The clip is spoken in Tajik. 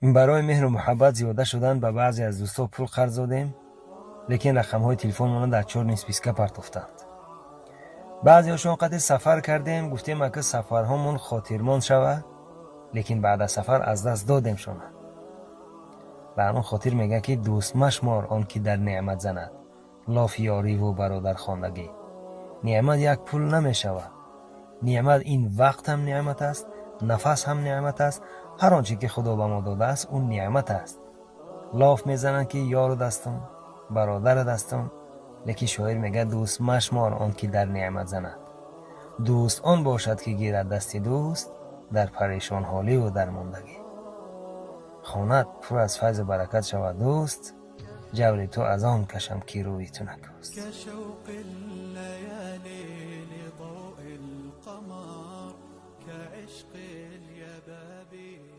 Барои меҳру муҳаббат зиёда шудан ба баъзе аз дӯстҳо пул қарз додем, лекин рақамҳои телефонмонро дар чёрный списка партофтанд. Баъзеҳошон қадри сафар кардем, гуфтем, ака, сафарҳомон хотирмон шавад, лекин баъд аз сафар аз даст додемшона. Ба ҳамон хотир мегӯяд, ки дӯст машмор он ки дар неъмат занад лофи ёриву бародархондагӣ. Неъмат як пул намешавад. Неъмат ин вақт ҳам неъмат аст, нафас ҳам неъмат аст, ҳар он че ки Худо ба мо додааст, ӯ неъмат аст. Лоф мезананд, ки ёру дастум, бародару дастум, лекин шоир мегӯяд: дӯст машмор он ки дар неъмат занад. Дӯст он бошад, ки гирад дасти дӯст дар парешонҳоливу дармондагӣ. Хонат пур аз файзу баракат шавад, дӯст, ҷаври ту аз он кашам, ки рӯи ту накӯст. كشوق الليالي لضوء القمر، كعشق اليبابي.